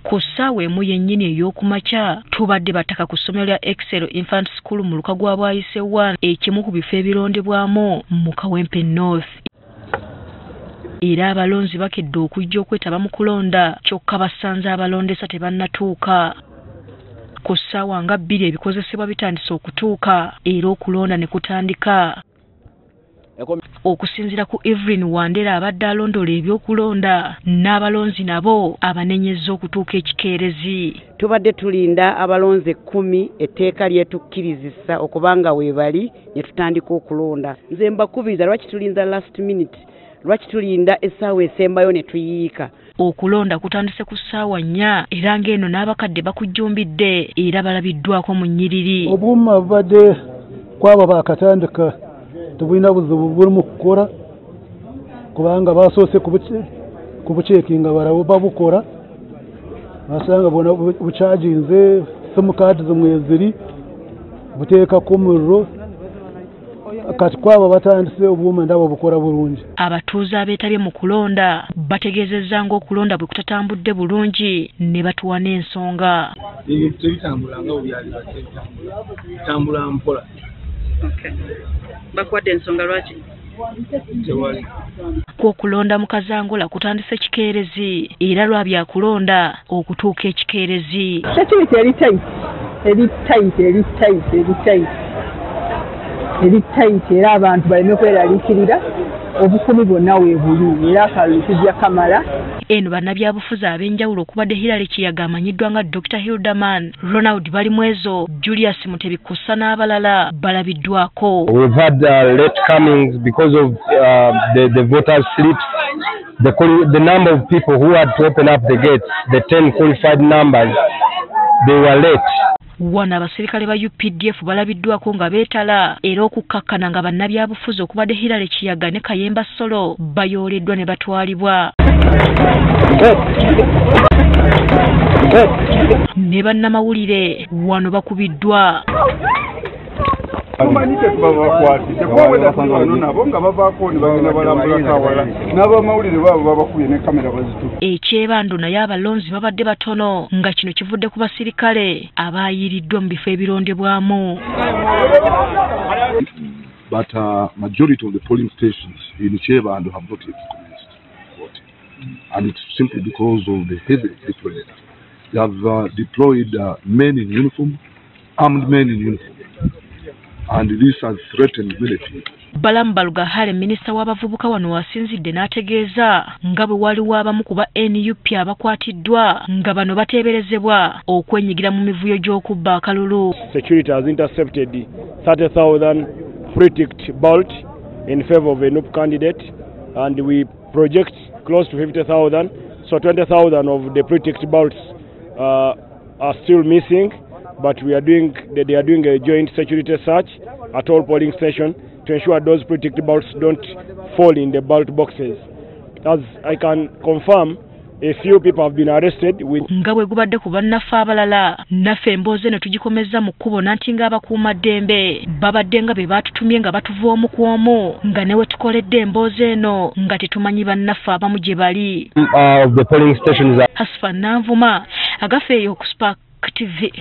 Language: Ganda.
Ku ssaawa 1 yennyini ey'okumakya tubadde bataka ku ssomero lya Excel Infant School mu luka gwa Bwaise 1, ekimu ku bifo ebirondebwamu mu Kawempe North. Era abalonzi bakedde okujja okwetaba mu kulonda, kyokka basanze abalondesa tebannatuuka. Ku ssaawa nga 2 ebikozesebwa bitandise okutuuka era okulonda ne kutandika. Okusinziira ku Evelyn Wandera abadde alondola ebyokulonda, n'abalonzi nabo abanenyezza okutuuka ekikeerezi. Tubadde tulinda abalonzi 10 etteeka lyetukkirizisa okubanga weebali ne tutandika okulonda. Nze mbakubiriza, lwaki tulinda last minute? Lwaki tulinda essaawa esembayo ne tuyiika? Okulonda kutandise ku ssaawa 4 era ng'eno n'abakadde bakujjumbidde era balabiddwako mu nnyiriri. Obuuma bubadde kwabo baakatandika tebulina buzibu buli mu kukola, kubanga basoose kubucekinga balabe babukora, basanga bona bucaginze simukaadi zimwe ziri buteekako omuriro. Kati kwabo batandise obuuma ndabo bukora bulungi. Abatuuze abeetabye mu kulonda bategeezezza ng'okulonda bwe kutatambudde bulungi ne batuwa n'ensonga. Ebintu tebitambula nga bwe byali bitambula, bitambula mpola. Bakuwadde ensonga lwaki? Tewali. Okulonda mu Kazangola kutandise kikeerezi era lwa byakulonda okutuuka ekikeerezi. Security eri tight, eri tight, eri tight, eri tight, eri tight, era abantu baleme kweraliikirira, obukumi bwonna weebuli era akalulu tujja kamala. Eno bannabyabufuzi ab'enjawulo okubadde Hillary Kiyaga amanyiddwa nga Dr. Hilderman, Ronald Balimwezo, Julius Mutebi Kussa n'abalala balabiddwako. We've had late comings because of the voters slips, the number of people who had to open up the gates, the 10 qualified numbers, they were late. Wano abasirikale ba UPDF balabiddwako nga beetala era okukkakkana nga bannabyabufuzi okubadde Hillary Kiyaga ne Kayemba Solo bayooleddwa ne batwalibwa. Ne bannamawulire wano bakubiddwa. Tumanyi tetubabakwatidde kuba bwe wano nabo nga bavaako ne bagenda balambulako awala n'abamawulire baabo babakubye ne kamera bazitutte. Ekyebando naye abalonzi babadde batono nga kino kivudde ku basirikale abaayiriddwa mu bifo ebirondebwamu. But majority of the polling stations in Kyebando have not yet commenced voting, and it's simply because of the heavy deployment. They have deployed men in uniform, armed men in uniform, and this has threatened many people. Balaam Barugahare minisita w'abavubuka wano wasinzidde n'ategeeza nga bwe waliwo abamu ku ba NUP abakwatiddwa nga bano bateeberezebwa okwenyigira mu mivuyo gy'okubba akalulu. Security has intercepted 30,000 pre-ticked ballot in favor of a NUP candidate, and we project close to 50,000, so 20,000 of the pre-ticked ballots are still missing, but we are doing, they are doing a joint security search at all polling stations to ensure those pre-ticked ballots don't fall in the ballot boxes. As I can confirm, a few people have been arrested with. Nga bwe gubadde ku bannaffe abalala, naffe emboozi eno tugikomezza mu kkubo nanti ng'abakuumaddembe babadde nga be baatutumye nga batuva omu ku omu, nga ne we tukoledde emboozi eno nga tetumanyi bannaffe abamu gye bali. The polling stations are Hasfa Nanvuma, agafeeyo ku Spark TV.